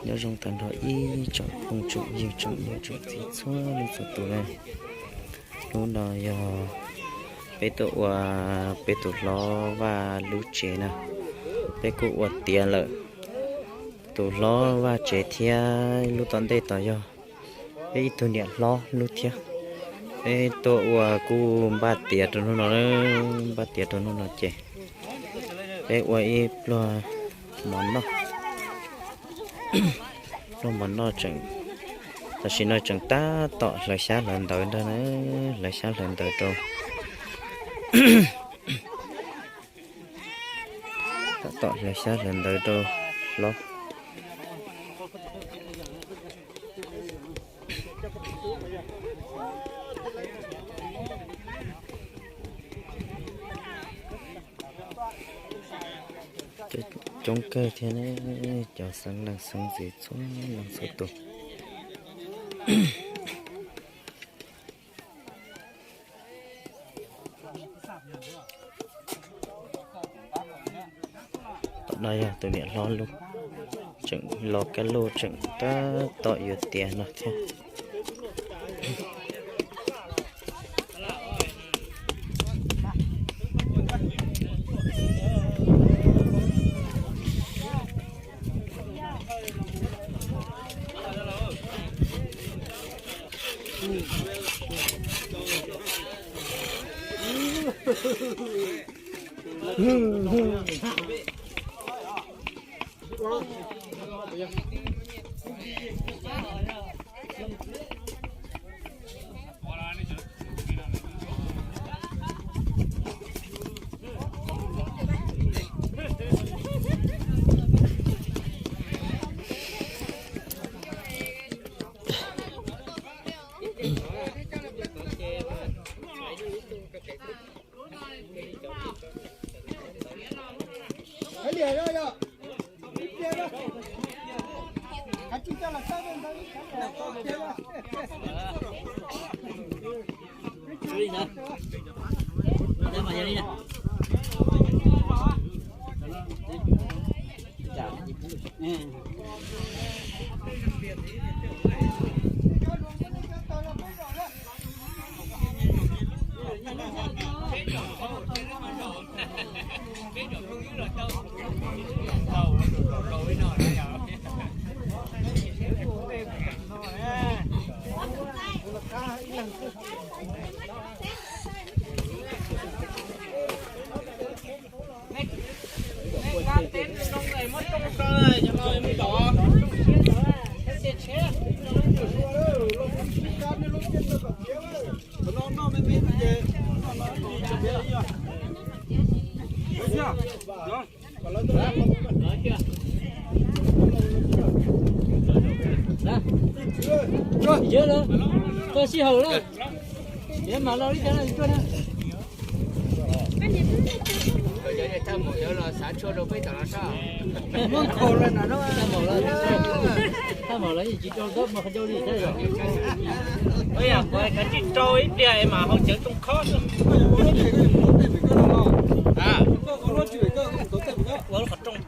Nyob zoo tag nrho ib tsoom phooj tsoom ywg tsoom niam tsoom txiv txhua leej txhua tus na. Hnub no yog peb tuaj ua peb tus hlob Vaj lub tsev na. Peb kuj ua tiav lawm, tus hlob Vaj tsev thiab lub tom ntej tod yog peb ib tug niam hlob lub thiab. Peb tuaj ua kuj npaj tiav rau hnub no, npaj tiav rau hnub no ces peb ua ib pluag mov noj. Pluag mov noj tseem, tam sim no tseem tab tom hlawv xyab hlawv ntawv ntag na, hlawv xyab hlawv ntawv rau, tab tom hlawv xyab hlawv ntawv rau hlob. Coob kawg thiab ne, cov xeeb leej xeeb ntxwv txhua leej txhua tus. Tom no yog tus niam hlob lub, tseem los kab luj tseem tab tom yuav tiav no thiab. Koj sij hawm lawm, mam los li cas tuaj na. Muab nkhaus lawm na, thaj maum los yeej tsis rau ntawd mas qhov ncauj li thiab yom. Kav tsij rau ib pliag es mam haus cawv rooj khob xwb. Ua lub qhov rooj.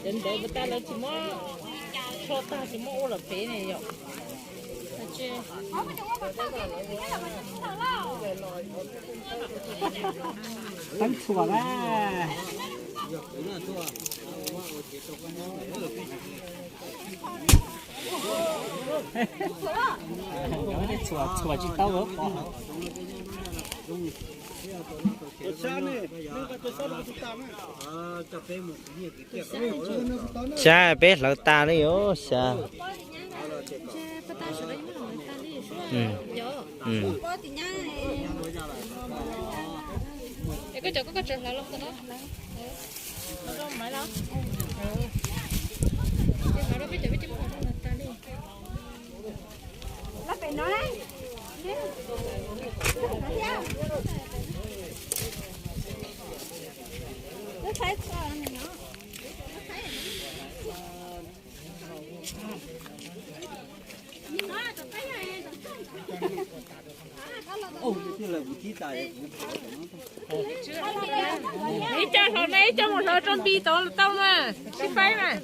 Cov ntawd puas tag lawv tsis muab tsho tag tsis muab ua los pem ne yom? Teeb txhuam na. Txhuam tsis tau. Xyov peb hlawv tas li os xyov. Ib co hlawv na, ib co mus hlawv rau Npis tod tau mas sib faib mas.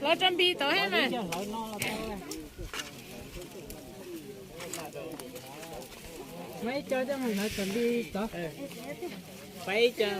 Hlawv rau Npis tod thiab mas. Muab ib co coj mus hlawv rau Npis tod. Faib ib co.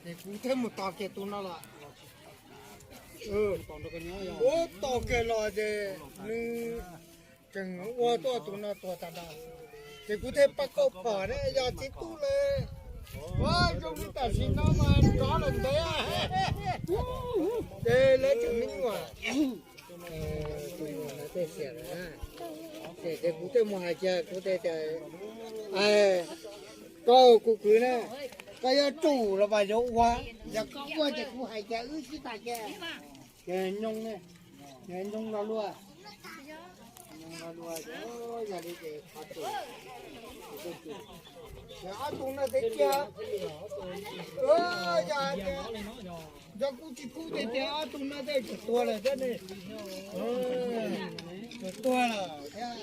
Ces kuv thiaj mus tos kiag tus no los. Ua tos kiag los ces nws tseem ua tuaj tus no tuag tag nrho. Ces kuv thiaj pab kauj phom ne, yog txiv tub lawm, ua zoo li tam sim no mas nrov lawm ntev. Ces lawv tseem me nyuam, tej xiam lawm. Ces kuv thiaj mus hais kiag kuv tias, koj kuv kwv na, koj yuav tsum los mas yuav ua, yog koj ua ces kuv hais kiag wb sib tag kiag. Ces nyob, nyob los luaj, nyob los luaj, yog li ces qhov tseem, ces ob tug no thiaj cia, yog, yog kuv tsis kub tiag tiag ob tug no tej tseem tuag lawm thiab ne, tseem tuag lawm thiab.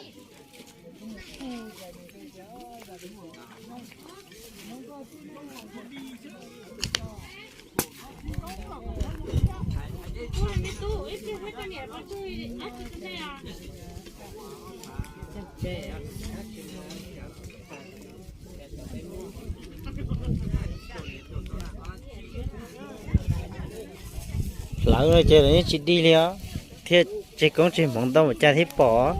Hlawv no ces lawv yeej tsis dig li os, thiaj tseg koob tseg hmoov ntau ua cas thiaj pom.